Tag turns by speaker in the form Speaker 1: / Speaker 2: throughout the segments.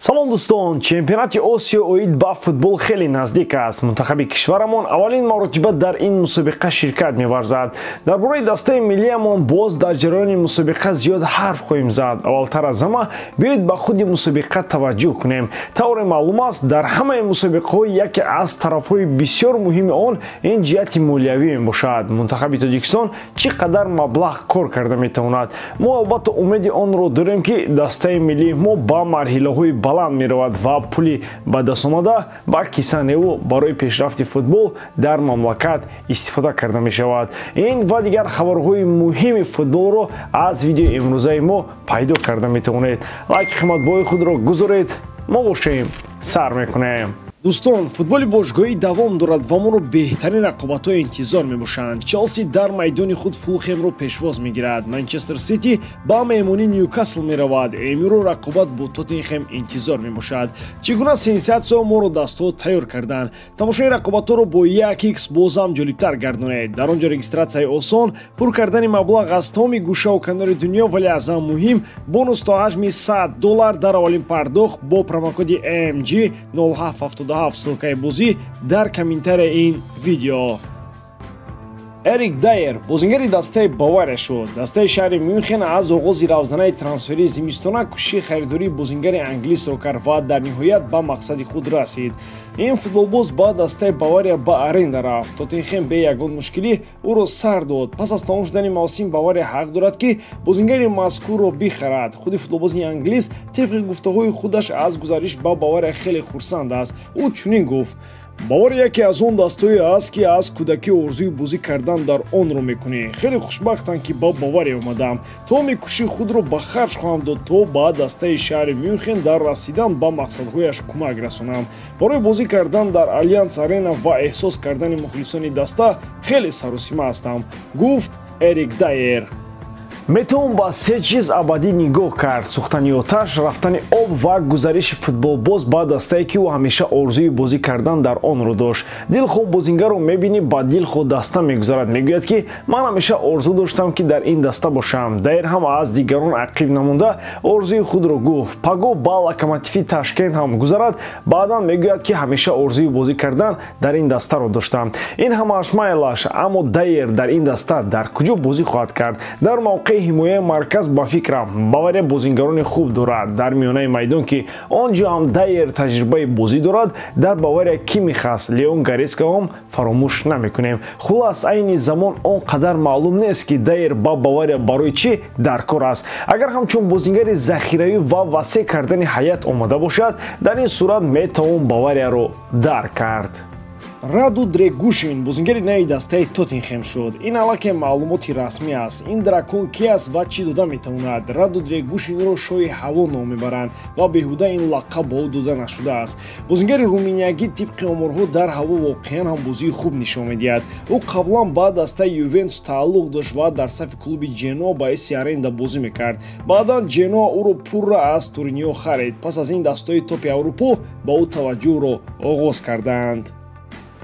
Speaker 1: Салом, дӯстон! Чемпионати Осиё оид ба футбол хеле наздик аст. Мунтахаби кишварамон аввалин маротиба дар ин мусобиқа ширкат меварзад. Дар бораи дастаи миллиямон боз дар ҷараёни мусобиқа зиёд ҳарф хоҳем зад. Аввалтар аз ҳама биёед, ба худи мусобиқа таваҷҷӯҳ кунем. Тавре маълум аст, дар ҳамаи мусобиқаҳо яке аз тарафҳои бисёр муҳими он ин ҷиҳати молиявӣ мебошад. Мунтахаби Тоҷикистон чӣ қадар маблағ кор карда метавонад? Мо албатта умеди онро дорем, ки дастаи миллии мо ба марҳилаҳои баланд меравад ва пули ба даст омада ба кисаневу барои пешрафти футбол дар мамлакат истифода карда мешавад. Ин ва дигар хабарҳои муҳими футболро аз видеои имрӯзаи мо пайдо карда метавонед. Лайки қиматбоҳои худро гузоред. Мо бошем, сар мекунем.
Speaker 2: Дӯстон, футболи бошгоҳӣ давом дорад ва моро беҳтарин рақобатҳо интизор мебошанд. Челси дар майдони худ Фулхемро пешвоз мегирад, Манчестер Сити ба меҳмонии Ньюкасл меравад, МЮро рақобат бо Тоттенхем интизор мебошад. Чӣ гуна сенсатсияҳо моро дастҳо тайёр карданд? Тамошои рақобатҳоро бо 1x бозам ҷолибтар гардонед. Дар он ҷо регистратсияи осон, пур кардани маблағ аз тамоми гӯшаву канори дунё, вале аз ҳама муҳим бонус то ҳаҷми 100 доллар дар аввалин пардохт бо промокоди MG 0777. Ссылкаи бозӣ дар комментарияи ин видео. Эрик Дайер бозингари дастаи Бавария шуд. Дастаи шаҳри Мюнхен аз оғози равзанаи трансферии зимистона кӯшиши харидории бозингари англисро кард ва дар ниҳоят ба мақсади худ расид. Ин футболбоз ба дастаи Бавария ба аренда рафт. Тоттенхем бе ягон мушкилӣ ӯро сар дод. Пас аз тамом шудани мавсим Бавария ҳақ дорад, ки бозингари мазкурро бихарад. Худи футболбози англис тибқи гуфтаҳои худаш аз гузариш ба Бавария хеле хурсанд аст. Ӯ чунин гуфт: «Бавария яке аз он дастҳое аст, ки аз кӯдакӣ орзуи бозӣ кардан дар онро мекунӣ. Хеле хушбахтам, ки ба Бавария омадам. Тамоми кӯшиши худро ба харҷ хоҳам дод, то ба дастаи шаҳри Мюнхен дар расидан ба мақсадҳояш кӯмак расонам. Барои бозӣ кардан дар Аллианс Арена ва эҳсос кардани мухлисони даста хеле саросима ҳастам», гуфт Эрик Дайер.
Speaker 1: Метавон ба се чиз абадӣ нигоҳ кард: сӯхтани оташ, рафтани об ва гузариши футболбоз ба дастае, ки ӯ ҳамеша орзуи бозӣ кардан дар онро дошт. Дилхоҳ бозингарро мебинӣ, ба дилхоҳ даста мегузарад, мегӯяд, ки ман ҳамеша орзу доштам, ки дар ин даста бошам. Дайер ҳам аз дигарон ақиб намонда, орзуи худро гуфт. Пагоҳ ба Локомотиви Ташкент ҳам гузарад, баъдан мегӯяд, ки ҳамеша орзуи бозӣ кардан дар ин дастаро доштам. Ин ҳамааш майлаш, аммо Дайер дар ин даста дар куҷо бозӣ хоҳад кард? Дар мавқеи ҳимояи марказ, ба фикрам, Бавария бозингарони хуб дорад. Дар миёнаи майдон, ки он ҷо ҳам Дайер таҷрибаи бозӣ дорад, дар Бавария Кимих аст, Леон Горецкаам фаромӯш намекунем. Хулас, айни замон он қадар маълум нест, ки Дайер ба Бавария барои чӣ дар кор аст. Агар ҳамчун бозингари захиравӣ ва васеъ кардани ҳайат омада бошад, дар ин сурат метавон Баварияро дарк кард.
Speaker 2: Раду Дрегушин бозингари нави дастаи Тоттенхем шуд. Ин аллакай маълумоти расмӣ аст. Ин дракон ки аст ва чӣ дода метавонад? Раду Дрегушинро шоҳи ҳаво ном мебаранд ва беҳуда ин лақаб ба ӯ дода нашудааст. Бозингари руминиягӣ тибқи оморҳо дар ҳаво воқеан ҳам бозии хуб нишон медиҳад. Ӯ қаблан ба дастаи Ювентус тааллуқ дошт ва дар сафи клуби Ҷеноа ба ҳайси аренда бозӣ мекард. Баъдан Ҷеноа ӯро пурра аз Ториниё харид. Пас аз ин дастаҳои топи Аврупо ба ӯ таваҷҷӯҳро оғоз карданд.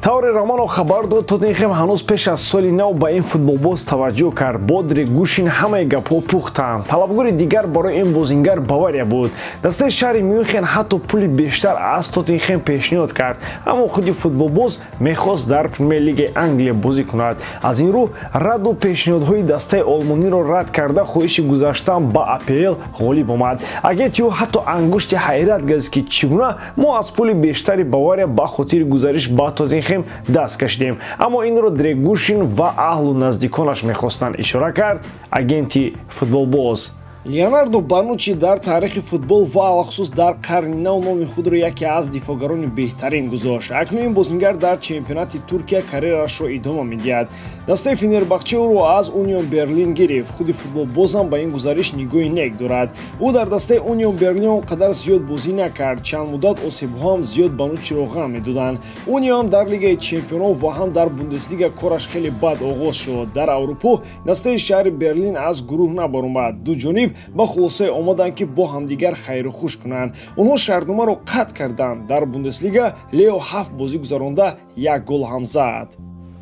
Speaker 1: Тавре Романо хабар дод, Тоттенхем ҳанӯз пеш аз соли нав ба ин футболбоз таваҷҷӯҳ кард. Бо Дрегушин ҳамаи гапҳо пухтанд. Талабгори дигар барои ин бозингар Бавария буд. Дастаи шаҳри Мюнхен ҳатто пули бештар аз Тоттенхем пешниҳод кард, аммо худи футболбоз мехост дар Премер-лигаи Англия бозӣ кунад. Аз ин рӯ раду пешниҳодҳои дастаи олмониро рад карда, хоҳиши гузаштан ба АПЛ ғолиб омад. Агенти ӯ ҳатто ангушти ҳайрат газид, ки чӣ гуна мо аз пули бештари Бавария ба хотири гузариш ба Тоттенхем даст кашидем, аммо инро Дрегушин ва аҳлу наздиконаш мехостанд, ишора кард агенти футболбоз.
Speaker 2: Леонардо Бонуччи дар таърихи футбол ва алахусус дар қарни нав номи худро яке аз дифоъгарони беҳтарин гузошт. Акнун ин бозингар дар чемпионати Туркия карьерашро идома медиҳад. Дастаи Фенербахче ӯро аз Унион Берлин гирифт. Худи футболбозам ба ин гузариш нигоҳи нек дорад. Ӯ дар дастаи Унион Берлин он қадар зиёд бозӣ накард. Чанд муддат осебҳо ҳам зиёд Бонуччиро ғам медоданд. Унион дар Лигаи чемпионов ва ҳам дар Бундеслига кораш хеле бад оғоз шуд. Дар Аврупо дастаи шаҳри Берлин аз гурӯҳ набаромад. Ду ҷониб ба хулосае омаданд, ки бо ҳамдигар хайру хуш кунанд. Онҳо шартномаро қатъ карданд. Дар Бундеслига Лео ҳафт бозӣ гузаронда, як гол ҳам зад.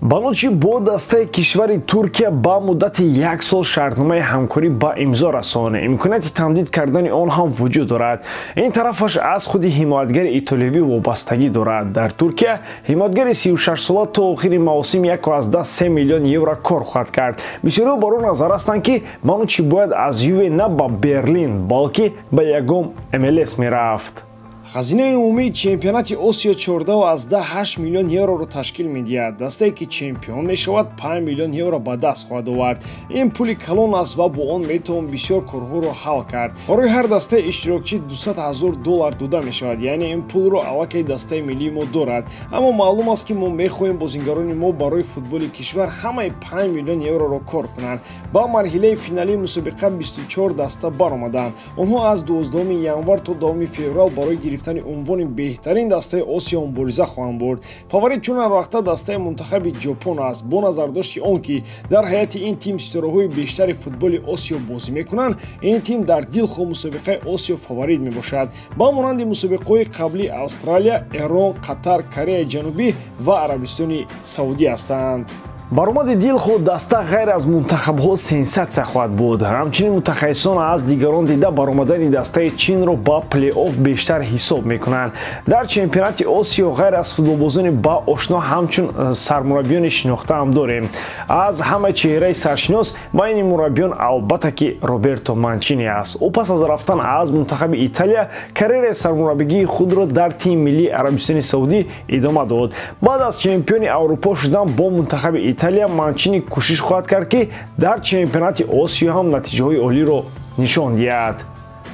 Speaker 1: Банучи бо дастаи кишвари Туркия ба муддати як сол шартномаи ҳамкорӣ ба имзо расонд. Имконияти тамдид кардани он ҳам вуҷуд дорад. Ин тарафаш аз худи ҳимоятгари итолиёвӣ вобастагӣ дорад. Дар Туркия ҳимоятгари 36сола то охири мавсим 1,3 миллион евро кор хоҳад кард. Бисёриҳо бар он назар ҳастанд, ки Банучи бояд аз Юве на ба Берлин, балки ба ягон МЛС мерафт. Хазинаи умумии чемпионати Осиё 14,8 миллион евроро ташкил медиҳад. Дастае, ки чемпион мешавад, 5 миллион евро ба даст хоҳад овард. Ин пули калон аст ва бо он метавон бисёр корҳоро ҳал кард. Барои ҳар дастаи иштирокчӣ 200 ҳазор доллар дода мешавад, яъне ин пулро аллакай дастаи миллии мо дорад. Аммо маълум аст, ки мо мехоҳем бозингарони мо барои футболи кишвар ҳамаи 5 миллион евроро кор кунанд. Ба марҳилаи финалии мусобиқа 24 даста баромаданд. Онҳо аз 12 январ то 2 феврал барои гирифтани унвони беҳтарин дастаи Осиё мубориза хоҳанд бурд. Фаворит чун ҳарвақта дастаи мунтахаби Ҷопон аст. Бо назардошти он ки дар ҳайати ин тим ситораҳои бештари футболи Осиё бозӣ мекунанд, ин тим дар дилхоҳ мусобиқаи Осиё фаворит мебошад. Ба монанди мусобиқаҳои қаблӣ Австралия, Эрон, Қатар, Кореяи Ҷанубӣ ва Арабистони Саудӣ ҳастанд. Баромади дилхоҳ даста ғайр аз мунтахабҳо сенсатсия хоҳад буд. Ҳамчунин мутахассисон аз дигарон дида баромадани дастаи Чинро ба плей-офф бештар ҳисоб мекунанд. Дар чемпионати Осиё ғайр аз футболбозони ба ошно ҳамчун сармураббиёни шинохта ҳам дорем. Аз ҳама чеҳраи саршинос байни мураббиён албатта ки Роберто Манчини аст. Ӯ пас аз рафтан аз мунтахаби Италия карьераи сармураббигии худро дар тими миллии Арабистони Саудӣ идома дод. Баъд аз чемпиони Аврупо шудан бо мунтахаби Италия, Манчини кӯшиш хоҳад кард, ки дар чемпионати Осиё ҳам натиҷаҳои олиро нишон диҳад.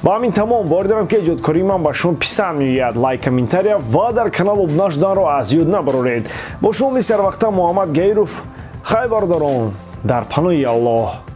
Speaker 1: Ба ҳамин тамом. Бовар дорам, ки эҷодкории ман ба шумо писанд меояд. Лайк, комментария ва дар канал обуна шуданро аз ёд набароред. Бо шумо мисли ҳарвақта Муҳаммад Гаиров. Хайр, бародарон, дар паноҳи Аллоҳ.